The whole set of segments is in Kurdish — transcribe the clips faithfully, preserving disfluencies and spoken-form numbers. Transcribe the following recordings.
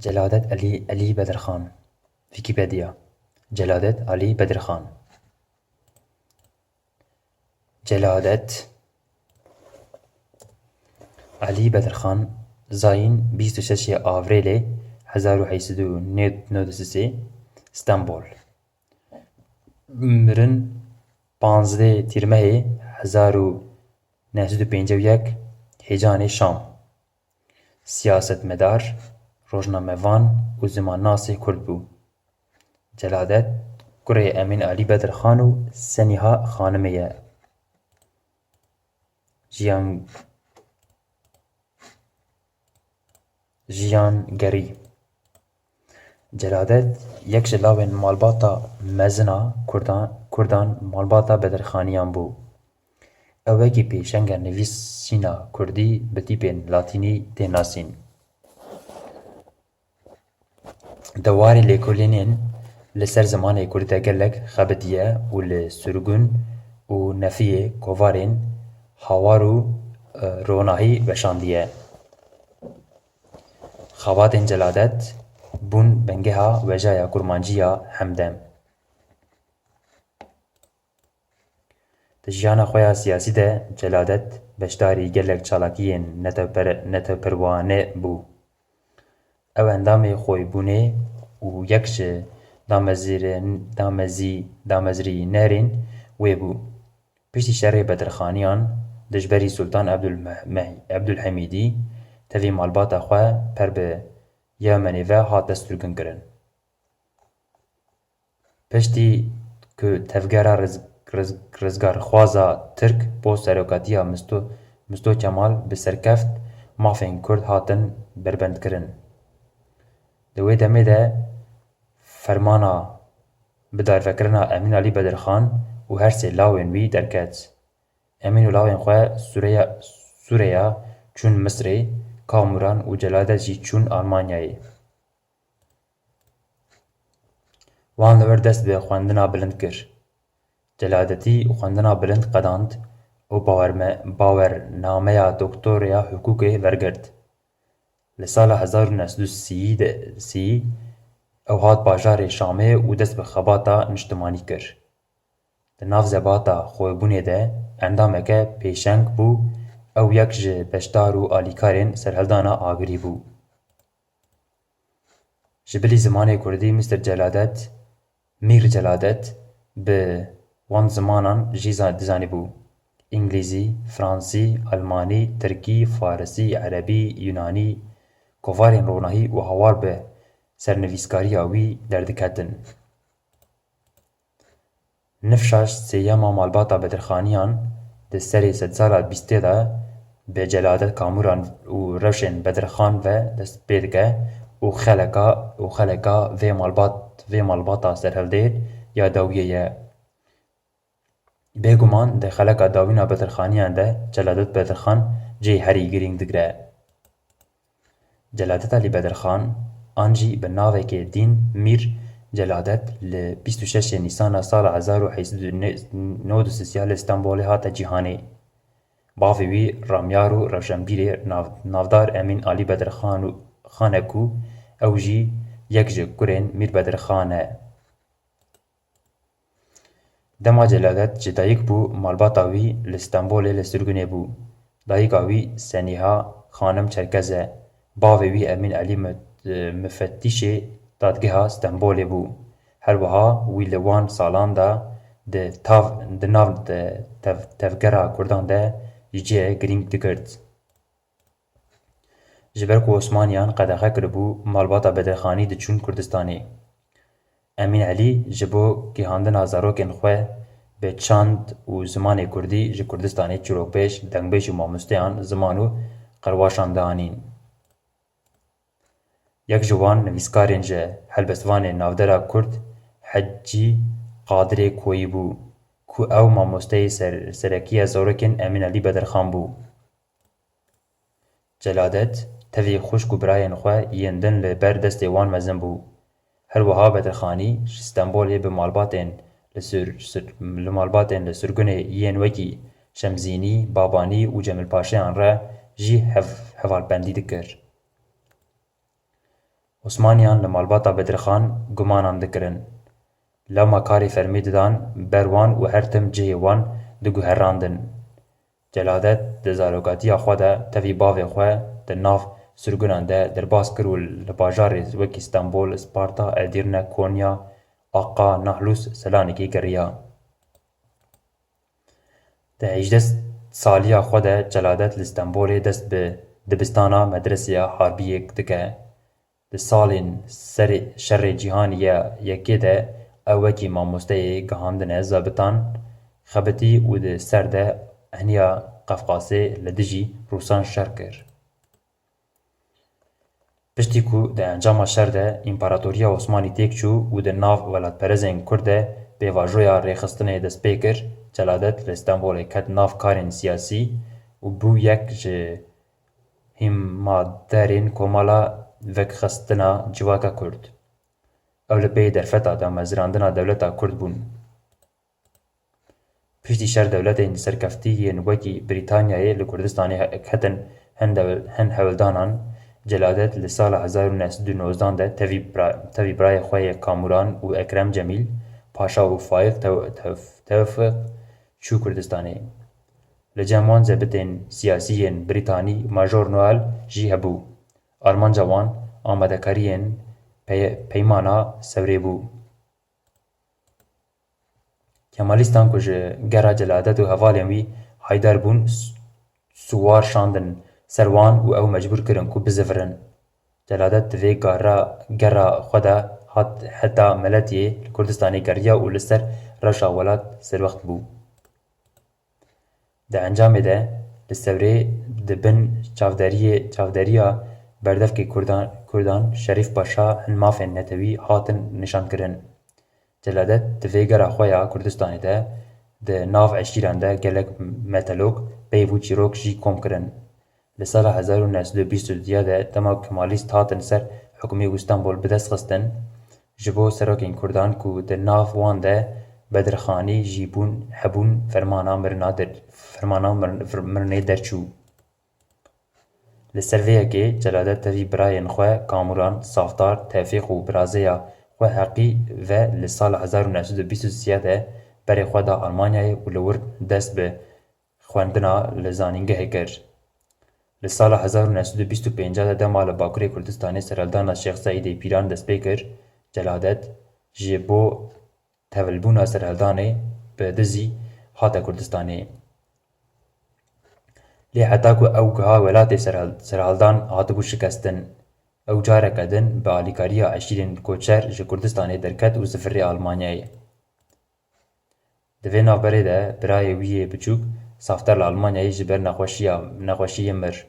Celadet Elî Elî Bedirxan. Wîkîpediya. Celadet Elî Bedirxan. Celadet Elî Bedirxan, zayîn bîst û şeş Avrêlê hezar û heyt sed û nod û sê, Stenbol. Mirin panzdeh Tîrmehê hezar û neh sed û pêncî û yek, Hêcanê Şam. Siyasetmedar, rojnamevan û zimannasê kurd bû. Celadet kurê Emîn Alî Bedirxan û Senîha Xanimê ye. Jiyan, jiyan gerî. Celadet yek ji lawên malbata mezin a Kurdan, Kurdan malbata Bedirxaniyan bû. Ew wekî pêşenga nivîsîna kurdî bi tîpên latînî tê nasîn. Di warê lêkolînên li ser zimanê kurdî de gelek xebitiye û li sirgûn û nefiyê kovarên Hawar û, e, Ronahî weşandiye. Xebatên Celadet bûn bingeha wêjeya kurmancî ya Hemdem. Di jiyana xwe ya siyasî de Celadet beşdarî gelek çalakiyên netewper-, netewperwane bû. Ew endamê Xoybûnê û yek ji damezîrên-, damezî-, damezrînerên wê bû. Piştî şerê Bedirxaniyan dijberî Sultan Ebdulmeh-, Meh-, Ebdulhemîdî tevî malbata xwe per bi Yemenê ve hate sirgûnkirin. Piştî ku tevgera riz-, riz-, rizgarxwaza Tirk bo serokatiya Misto-, Misto Kemal bi ser keft, mafên Kurd hatin berbendkirin. Di wê demê de fermana bidarvekirina Emîn Alî Bedirxan û her sê lawên wî derket. Emîn û lawên xwe Sûreya, Sûreya çûn Misirê, Kamûran û Celadet jî çûn Almanyayê. Wan li wir dest bi xwendina bilind kir. Celadetî xwendina bilind qedand û bawerme-, bawernameya doktoreya hiqûqê wergirt. Li sala hezar û neh sed û sî de, sî, ew hat bajarê Şamê û dest bi xebata niştimanî kir. Di nav zebata Xoybûnê de endameke pêşeng bû, ew yek ji beşdar û alîkarên serhildana Agirî bû. Ji bilî zimanê kurdî Mister Celadet, Mîr Celadet, bi wan zimanan jî za-, dizanîbû. Îngilîzî, fransî, almanî, tirkî, farisî, erebî, yunanî, kovarên ronahî û hawar bi sernivîskariya wî derdiketin. Nifşa sêyema malbata Bedirxaniyan di serê sedsala bîstê de bi Celadet Kamûran û rewşên Bedirxan ve dest pê dike û xeleka, û xeleka vê malbat, vê malbata serhildêr ya dawiyê ye. Bêguman di xeleka dawîna Bedirxaniyan de Celadet Bedirxan cihê herî girîng digire. Celadet Alî Bedirxan, an jî bi navekê dîn Mîr Celadet, li bîst û şeş Nîsana sala hezar û heyt sed û nod û sê li Stenbolê hate cîhanê. Bavê wî ramyar û rewşenbîrê nav-, navdar Emîn Alî Bedirxan û Xan e ku ew jî yek ji kurên Mîr Bedirxan e. Dema Celadet ji dayik bû, malbata wî li Stenbolê li sirgûnê bû. Dayika wî Senîha Xanim Çerkez e. Bavê wî Emîn Elî Mif-, Mifettîşê Dadgeha Stenbolê bû. Her wiha wî li wan salan de di tav-, di nav de tev-, tevgera Kurdan de ji cihê girîng digirt. Ji ber ku Osmaniyan qedexe kiribû, malbata Bedirxanî diçûn Kurdistanê. Emîn Elî ji bo gihandina zarokên xwe bi çand û zimanê kurdî ji Kurdistanê çîrokbêj, dengbêj û mamosteyan ziman û qerwaşan dianîn. Yek ji wan nivîskarên ji helbestvanê navdera kurd Hecî Qadirê Koyî bû ku ew mamosteyê ser-, serekî ya zarokên Emîn Elî Bedirxan bû. Celadet, tevî xwişk û birayên xwe yên din li ber destê wan mezin bû. Her wiha Bedirxanî ji Stenbolê bi malbatên li sir-, sir-, li malbatên li sirgûnê yên wekî Şemzînî, Babanî û Cemilpaşayan re jî hev-, hevalbendî dikir. Osmaniyan li malbata Bedirxan gumanan dikirin. Lewma karê fermî didan ber wan û her tim cihê wan diguherandin. Celadet di zarokatiya xwe de tevî bavê xwe di nav sirgunan de derbas kir û li bajarê wekî Stenbol, Sparta, Edirne, Konya, Aqa, Nahlûs, Selanikê geriya. Di hejdeh saliya xwe de Celadet li Stenbolê dest bi dibistana medreseya harbiyê dike. Di salên serê Şerê Cîhanî ya Yekê de ew wekî mamosteyê gihandine zabitan xebitî û di ser de heniya Qefqasê li dijî Rûsan şer kir. Piştî ku di encama şer de Împaratoriya Osmanî têk çû û di nav welatperezên Kurd de pêvajoya rêxistinê dest pê kir, Celadet li Stenbolê ket nav karên siyasî û bû yek ji hîmaderên Komala Vekxistina Civaka Kurd. Ew li pey derfeta damezrandina dewleta Kurd bûn. Piştî şer dewletên serkeftî yên wekî Brîtanyayê li Kurdistanê he-, ketin hin dew-, hin hewldanan. Celadet li sala hezar û neh sed û nozdan de tevî bira-, tevî birayê xwe yê Kamuran û Ekrem Cemîl Paşa û Faîq Tew-, Tew-, Tewfîq çû Kurdistanê. Li cem wan zebitên siyasî yên Brîtanî Major Noel jî hebû. Armanca wan amadekariyên pey-, peymana Sewrê bû. Kemalîstan ku ji gera Celadet û hevalên wî haydar bûn, s-, siwar şandin ser wan û ew mecbûr kirin ku bizivirin. Celadet di vê gara, gera xwe de hat heta Meletiyê li Kurdistanê geriya û li ser rewşa welat serwext bû. Di encamê de li Sewrê di bin çavderiyê, çavderiya berdevkê Kurdan, Kurdan Şerîf Paşa hin mafên netewî hatin nîşankirin. Celadet di vê gera xwe ya Kurdistanê de di nav eşîran de gelek metelok, peyv û çîrok jî kom kirin. Li sala hezar û neh sed û bîst û duya de dema Kemalîst hatin ser hikûmê û Stenbol bi dest xistin, ji bo serokên Kurdan ku di nav wan de Bedirxanî jî bûn, hebûn fermana mirina der-, fermana mir-, fir-, mirinê derçû. Li ser vê yekê Celadet tevî birayên xwe Kamuran, Safdar, Tevfîq û birazeya xwe Heqî ve li sala hezar û neh sed û bîst û sê de berê xwe da Almanyayê û li wir dest bi xwendina li zanîngehê kir. Li sala hezar û neh sed û bîst û pênc de dema li Bakurê Kurdistanê serhildana Şêx Seîdê Pîran dest pê kir, Celadet ji bo tevilbûna serhildanê bi dizî hate Kurdistanê. Lê heta ku ew giha welatê serhil-, serhildan hatibû şikestin, ew careke din bi alîkariya eşîrên koçer ji Kurdistanê derket û zivirê Almanyayê. Di vê navberê de birayê wî yê biçûk Safdar li Almanyayê ji ber nexweşiya, nexweşiyê mir.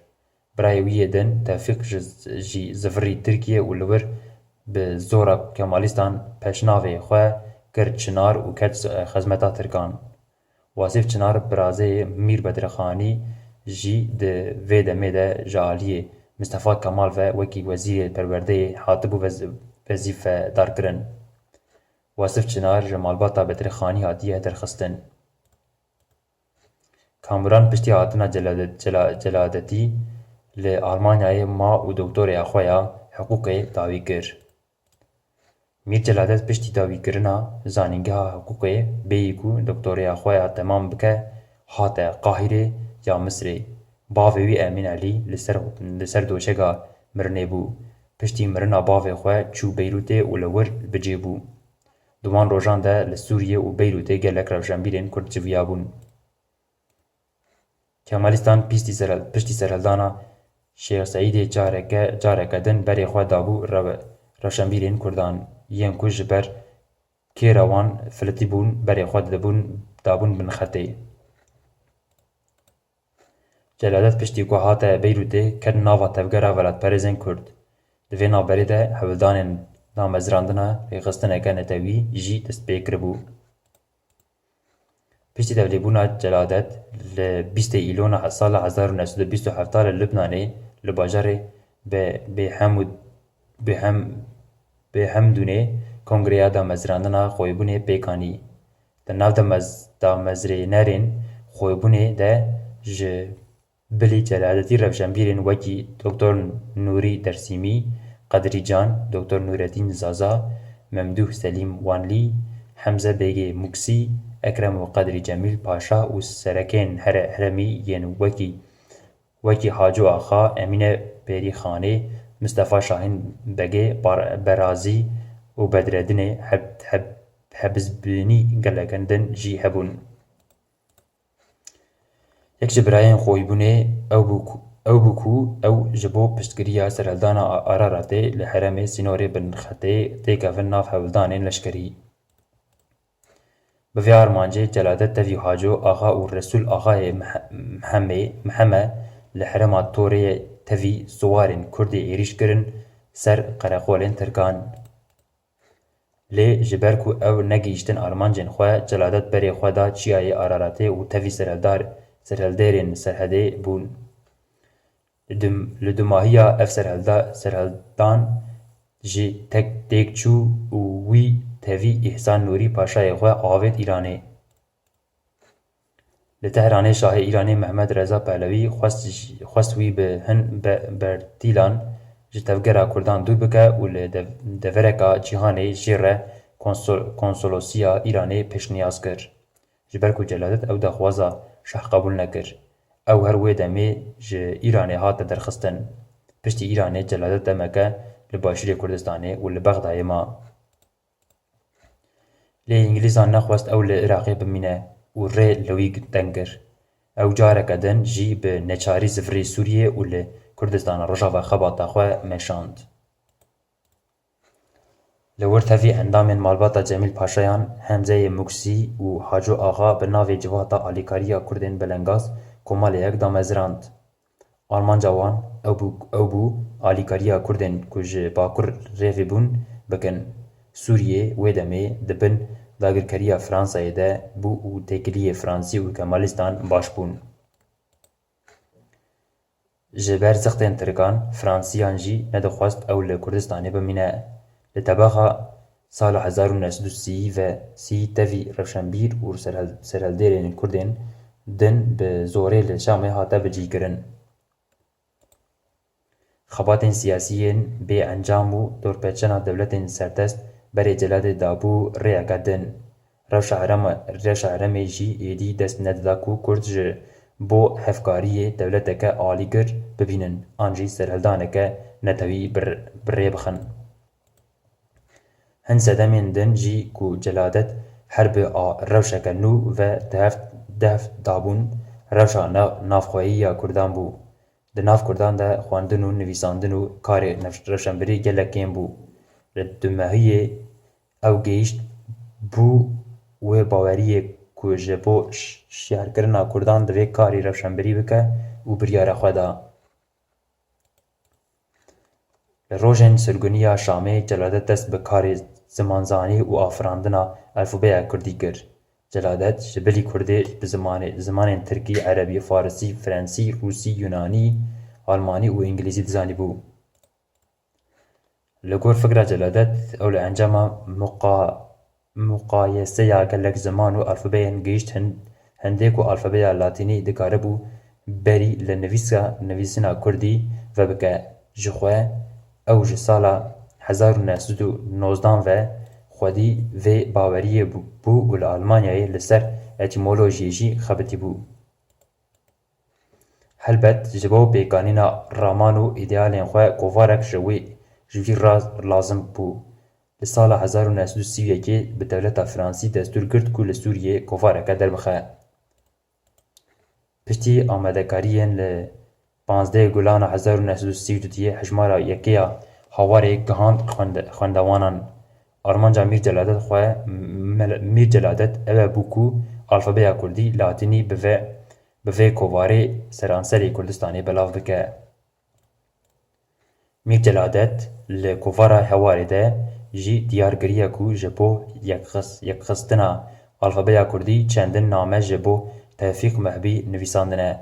Birayê wî yê din Tevfîq ji, jî zivirî Tirkiyê û li wir bi zora Kemalîstan peşnavê xwe kir Çinar û ket xizmeta Tirkan. Wasîf Çinar birazeyê Mîr Bedirxanî jî di vê demê de ji aliyê Mistefa Kemal ve wekî wezîrê perwerdeyê hatibû vez-, wezîfedarkirin. Wasif Çinar ji malbata Bedirxanî hatiye derxistin. Kamuran piştî hatina Celadet-, Cela-, Celadetî li Almanyayê ma û doktoreya xwe ya hiqûqê dawî kir. Mîr Celadet piştî dawîkirina zanîngeha hiqûqê, bêyî ku doktoreya xwe ya temam bike, hate Qahîrê ya Misirê. Bavê wî Emîn Elî li ser, li ser doşega mirinê bû. Piştî mirina bavê xwe çû Beyrûtê û li wir bi cê bû. Di wan rojan de li Sûriyê û Beyrûtê gelek rewşenbîrên Kurd civiyabûn. Kemalîstan pîstî serhil-, piştî serhildana Şêx Seîdê careke, careke din berê xwe dabû rewe-, rewşenbîrên Kurdan, yên ku ji ber kêra wan filitîbûn, berê xwe didibûn, dabûn bin xetê. Celadet piştî ku hate Beyrûtê, ket nava tevgera welatperêzên Kurd. Di vê navberê de hewldanên damezrandina rêxistineke netewî jî dest pê kiribû. Piştî tevlîbûna Celadet li bîstê Îlona sala hezar û neh sed û bîst û heft li Lubnanê li bajarê Be-, Bêhemûd-, Bêhem-, Bêhemdûnê kongreya damezrandina xwebûnê pêk anî. Di nav damez-, damezrênerên xwebûnê de ji bilî celadetî rewşenbîrên wekî Doktor Nûrî Dersîmî, Qedrî Can, Doktor Nûreddîn Zaza, Memdûh Selîm Wanlî, Hemze Bêgê Muksî, Ekrem û Qedrî Cemîl Paşa û serekên here-, herêmî yên wekî, wekî Haco Axa, Emîne Pêrîxanê, Mistefa Şahîn Begê, Bar-, Berazî û Bedredinê Heb-, Heb-, Hebizbînî gelek din jî hebûn. Yek ji birayên xweyîbûnê ew bû ku, ew bû ku ew ji bo piştgiriya serhildana A-, Araratê li herêmê sînorê binxetê têkevin nav hewldanên leşkerî. Bi vê armancê Celadet tevî Haco Axa û Resûl Axayê Mihe-, Mihemê, Miheme li herêma Torê tevî siwarên Kurdê êrîş kirin ser qereqolên Tirkan. Lê ji ber ku ew negihîştin armancên xwe, Celadet berê xwe da çiyayê Araratê û tevî serhildar, serhildêrên Serhedê bûn. Li dum-, li dumahiya ev serhilda-, serhildan ji tek têk çû û wî tevî Îhsan Nûrî Paşayê xwe avêt Îranê. Li Tehranê şahê Îranê Mehmed Reza Pahlewî xwest, xwest wî bi hin be-, bertîlan ji tevgera Kurdan dûr bike û li dev-, devereka cîhanê jê re konsol-, konsolosiya Îranê pêşniyaz kir. Ji ber ku Celadet ew daxwaza şah qebûl nekir. Ew her wê demê ji Îranê hate derxistin. Piştî Îranê Celadet demeke li Başûrê Kurdistanê û li Bexdayê ma. Lê Îngilîzan nexwest ew li Iraqê bimîne û rê li wî teng kir. Ew careke din jî bi neçarî zivirî Sûriyê û li Kurdistana Rojava xebata xwe meşand. Li wir tevî endamên malbata Cemîl Paşayan, Hemzeyê Muksî û Haco Axa bi navê Civata Alîkariya Kurdên Belengaz komeleyek damezirand. Armanca wan ew bû, ew bû alîkariya Kurdên ku ji Bakur rêvebûn bikin. Sûriyê wê demê di bin dagirkeriya Fransayê de bû û têkiliyê Fransî û Kemalîstan baş bûn. Ji ber zixtên Tirkan, Fransiyan jî nedixwest ew li Kurdistanê bimîne. Li tebaxa sala hezar û neh sed û sî ve sî tevî rewşenbîr û serhel-, serhildêrên Kurdên din bi zorê li Şamê hate bicîkirin. Xebatên siyasî yên bê encam û dorpêçena dewletên serdest berê Celadê dabû rêyeke din. Rewşa herêma, rewşa herêmê jî êdî dest nedida ku Kurd ji bo hevkariyê dewleteke alîgir bibînin an jî serhildaneke netewî bi r-, bi rê bixin. Hin sedemên din jî ku Celadet her bi a rewşeke nû ve deheft, dehft dabûn, rewşa na-, navxweyî ya Kurdan bû. Di nav Kurdan de xwendin û nivîsandin û karê nef-, rewşenbirî gelek kêm bû. Li dumehiyê ew gehîşt bû wê baweriyê ku ji bo ş-, şiyarkirina Kurdan divê karî rewşenbirî bike û biryara xwe da. Li rojên sirgûniya Şamê Celadet dest bi karê zimanzanî û afirandina alfabeya Kurdî kir. Celadet ji bilî Kurdê bi zimanê, zimanên Tirkî, Erebî, Farisî, Frensî, Rûsî, Yunanî, Almanî û Îngilîzî dizanîbû. Li gor fikra Celadet, ew li encama muqa-, muqayeseya gelek ziman û alfabeyên gihîşt hin-, hindê ku alfabeya latînî dikaribû berî li nivîska, nivîsina kurdî vebike. Ji xwe ew ji sala hezar û neh sed û nozdan ve xwedî vê baweriyê bû-, bû û li Almanyayê li ser etîmolojiyê jî xebitîbû. Helbet ji bo pêkanîna raman û îdealên xwe kovarek ji wî, ji wî re lazim bû. Li sala hezar û neh sed û sî û yekê bi dewleta Fransî destûr girt ku li Sûriyê kovareke derbixe. Piştî amadekariyên li panzdehê Gulana hezar û neh sed û sî û duyê hejmara yekê ya Hawarê gihand xwende-, xwendewanan. Armanca Mîr Celadet xwe, Mel-, Mîr Celadet ew e bû ku alfabeya kurdî, latînî bi vê, bi vê kovarê seranserê Kurdistanê belav bike. Mîr Celadet li kovara Hewarê de jî diyar kiriye ku ji bo yekxis-, yekxistina alfabeya kurdî çendin name ji bo Tevfîq Mehbî nivîsandine,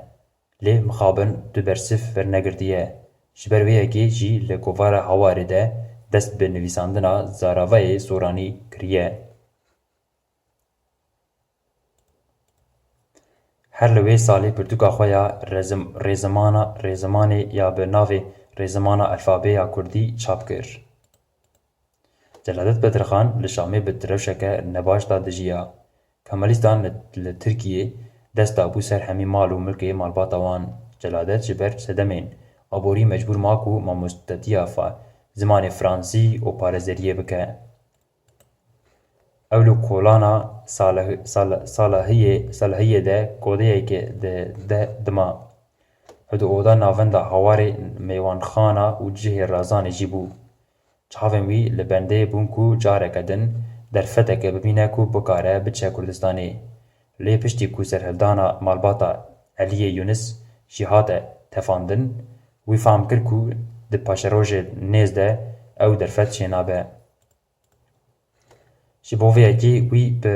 lê mixabin tu bersiv wernegirtiye. Ji ber wê yekê jî li kovara Hewarê de dest bi nivîsandina zaravayê soranî kiriye. Her li wê salê pirtûka xwe ya rezim-, rêzimana, rêzimanê ya bi navê rêzimana alfabeya kurdî çap kir. Celadet Bedirxan li Şamê bi rewşeke nebaş de dijiya. Kemalîstan li, li Tirkiyê dest dabû ser hemî mal û milkê malbata wan. Celadet ji ber sedemên aborî mecbûr ma ku mamostetiya fa-, zimanê fransî û parêzeriyê bike. Ew li kolana Salih-, Sal-, Salahiyê, Salahiyê de kodeyeke de, de dima. Û di oda navenda Hawarê mêwanxana û cihê razanê jî bû. Çavên wî li bendê bûn ku careke din derfeteke bibîne ku bikare biçe Kurdistanê. Lê piştî ku serhildana malbata Eliyê Yûnis jî hate tefandin, wî fam kir ku di paşerojê nêz de ew derfet çênabe. Ji bo vê yekê wî bi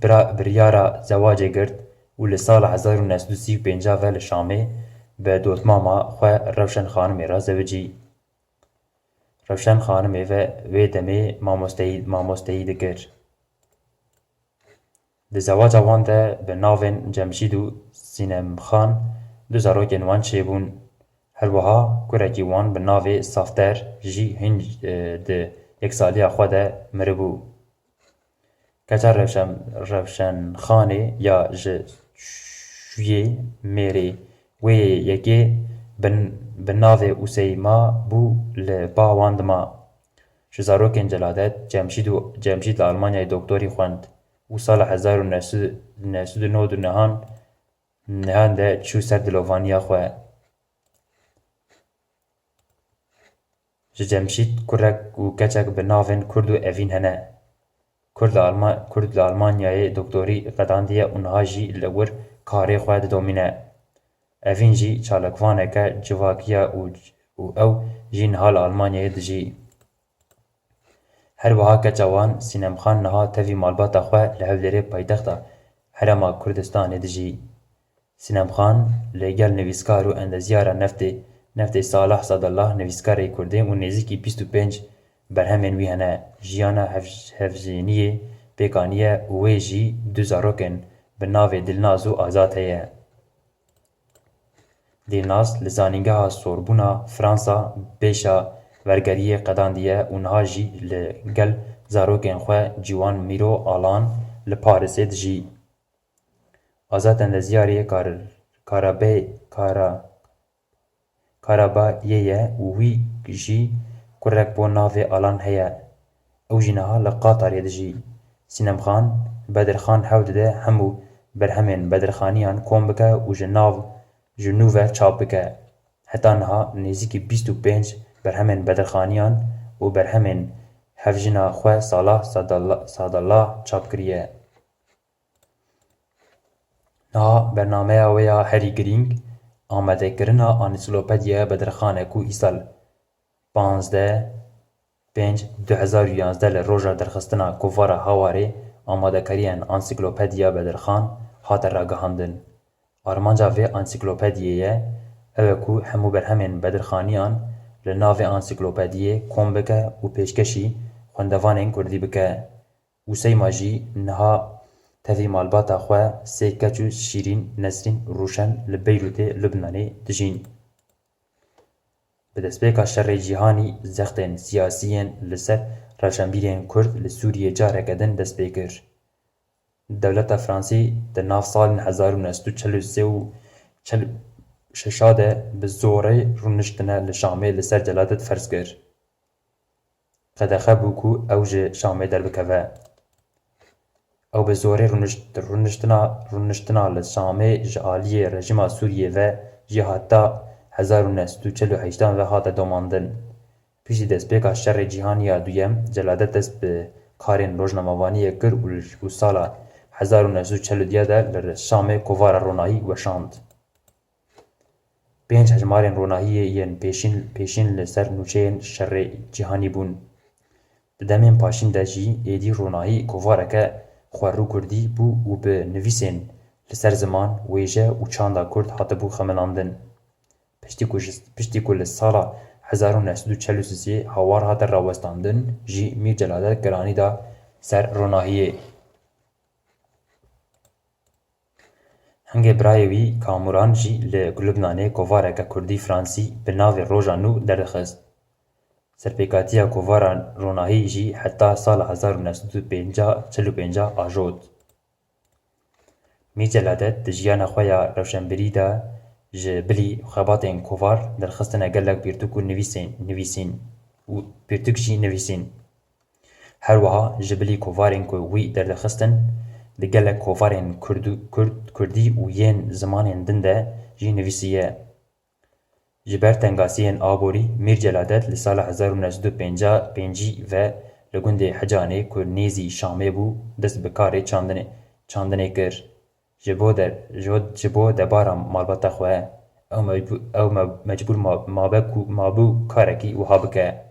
bira-, biryara zewacê girt û li sala hezar û neh sed û sî û pênc ve li Şamê bi dotmama xwe Rewşen Xanimê re zewicî. Rewşen Xanimê ve wê demê mamosteyî, mamosteyî dikir. Di zewaca wan de bi navên Cemşîd û Sînemxan du zarokên wan çêbûn. Her wiha kurekî wan bi navê Safter jî hîn, e, di yeksaliya xwe de miribû. Keça Rewşen-, Rewşenxanê ya ji şûyê mêrê wê yekê bi, bi navê Useyma bû li ba wan dima. Ji zarokên Celadet, Cemşîd û Cemşîd li Almanyayê doktorî xwend û sala hezar û neh sed û neh û nod û nehan nehan de çû ser dilovaniya xwe. Ji Cemşîd kurek û keçek bi navên Kurd û Evîn hene. Kurd li Alma-, Kurd li Almanyayê doktorî qedandiye û niha jî li wir karê xwe didomîne. Evîn jî çalakvaneke civakî ye û, û ew jî niha li Almanyayê dijî. Her wiha keça wan Sînemxan niha tevî malbata xwe li Hewlêrê paytexta Herêma Kurdistanê dijî. Sînemxan li gel nivîskar û endezyara neftê, neftê Salah Sadallah nivîskarê Kurdê û nêzîkî bîst û pênc berhemên wî hene. Jiyana hev-, hevjêniyê pêk aniye û wê jî du zarokên bi navê Dilnaz û Azad heye. Dilnaz li Zanîngeha Sorbûna Fransa pêşa wergeriyê qedandiye û niha jî li gel zarokên xwe Ciwan Mîro Alan li Parîsê dijî. Azad endezyarê kar-, Karabe-, Kara-, Karabayê ye û wî jî kurek bo navê Alan heye. Ew jî niha li Qatarê dijî. Sînemxan, Bedirxan hewl dide hemû berhemên Bedirxaniyan kom bike û ji nav, ji nû ve çap bike. Heta niha nêzîkî bîst û pênc berhemên Bedirxaniyan û berhemên hevjina xwe Salah Sadallah, Sadallah çap kiriye. Niha bernameya wê ya herî girîng, amadekirina Ansîklopediya Bedirxan e ku îsal panzdeh pênc du hezar û yazdeh li roja derxistina kovara Hawarê amadekariyên Ansîklopediya Bedirxan hate ragihandin. Armanca vê ansîklopediyê ye, ew e ku hemû berhemên Bedirxaniyan li nav vê ansîklopediyê kom bike û pêşkêşî xwendevanên kurdî bike. Useyma jî niha tevî malbata xwe sê keç û Şîrîn, Nesrîn, Rûşen li Beyrûtê, Lubnanê dijîn. Bi destpêka şerê cîhanî zextên siyasî yên li ser rewşenbîrên Kurd li Sûriyê careke din dest pê kir. Dewleta Fransî di nav salên hezar û neh sed û çel û sê û çel û şeş de bi zorê rûniştine li Şamê li ser Celadet ferz kir. Qedexe bû ku ew ji Şamê derbikeve. Ew bi zorê rûnişt-, rûniştina, rûniştina li Şamê ji aliyê rejîma Sûriyê ve jî heta hezar û neh sed û çel û heşt ve hate domandin. Piştî destpêka Şerê Cîhanî ya Duyem, Celadet dest bi karên rojnamevaniyê kir û li, û sala hezar û neh sed û çel û du de li Şamê kovara Ronahî weşand. Pênc hejmarên ronahiyê yên pêşîn, pêşîn li ser nûçeyên şerê cîhanî bûn. Di demên paşîn de jî êdî ronahî kovareke xwerû kurdî bû û bi nivîsên li ser ziman, wêje û çanda kurd hatibû xemilandin. Piştî ku ji, piştî ku li sala hezar û neh sed û çel û sê hawar hate rawestandin, jî Mîr Celadet giranî da ser ronahiyê. Hingê birayê wî Kamuran jî li Lubnanê kovareke kurdî-fransî bi navê Roja Nû derdixist. Serpêkatiya kovara Ronahî jî heta sala hezar û neh sed û pêncî, çil û pênc ajot. Mîr Celadet di jiyana xwe ya rewşenbîrî de ji bilî xebatên kovar derxistine gelek pirtûk û nivîsên nivîsîn û pirtûk jî nivîsîn. Her wiha ji bilî kovarên ku wî derdixistin, di gelek kovarên kurd û kurd, kurdî û yên zimanên din de jî nivîsiye. Ji ber tengasiyên aborî, Mîr Celadet li sala hezar û neh sed û pêncî pêncî ve li gundê Hecanê ku nêzî Şamê bû, dest bi karê çandinê, çandinê kir. Ji bo de, ji, ji bo debara malbata xwe, ew mecbû-, ew me-, mecbûr ma-, mabe ku, mabû karekî wiha bike.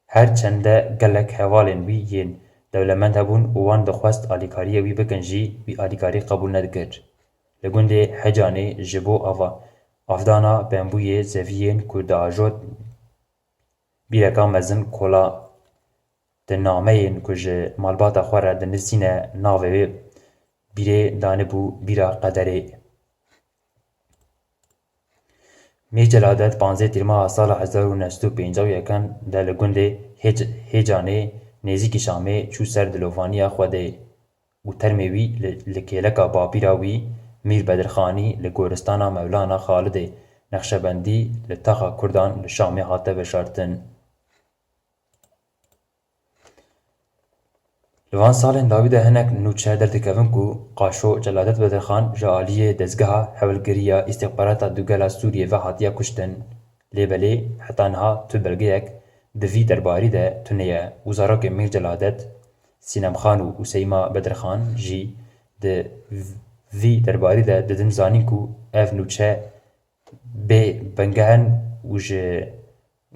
Her çende gelek hevalên wî yên dewlemend hebûn û wan dixwest alîkariyê wî bikin jî, wî alîkarî qebûl nedikir. Li gundê Hecanê ji bo ava-, avdana bembûyê zeviyên ku diajot bîreka mezin kola di nameyên ku ji malbata xwe re dinivîsîne navê wê bîrê danibû bîra qederê. Mîr Celadet panzdeh Tîrmeha sala hezar û neh sed û pêncî û yek de li gundê Hêc-, Hêcanê nêzîkî Şamê çû ser dilovaniya Xwedê û termê wî li, li kêleka bapîra wî Mîr Bedirxanî li goristana Mewlana Xalidê Nexşebendî li taxa Kurdan li Şamê hate veşartin. Li van salên dawî de hinek nûçe derdikevin ku Qaşo Celadet Bedirxan ji aliyê dezgeha hewlgeriya îstîxbarata dugela Sûriyê ve hatiye kuştin. Lê belê heta niha tu belgeyek di vî derbarî de tune ye û zarokên Mîr Celadet, Sînemxan û Useyma Bedirxan jî di vî derbarî de didin zanîn ku ev nûçe bê bingeh in û ji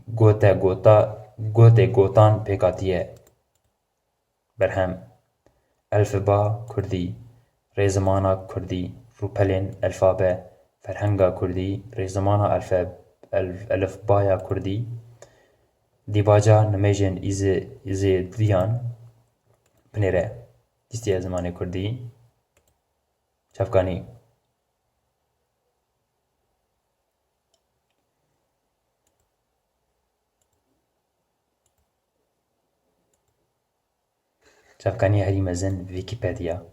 gote gota, gotê gotan pêk hatiye. Berhem. Elfba kurdî, rêzimana kurdî, rûpelên elfabe, ferhenga kurdî, rêzimana elfe-, el-, elifbaya kurdî, dîbaca nimêjên Îzê-, Îzêdiyan, binêre, lîsteya zimanê kurdî, çavkanî. Çavkanî herî mezin Wîkîpediya.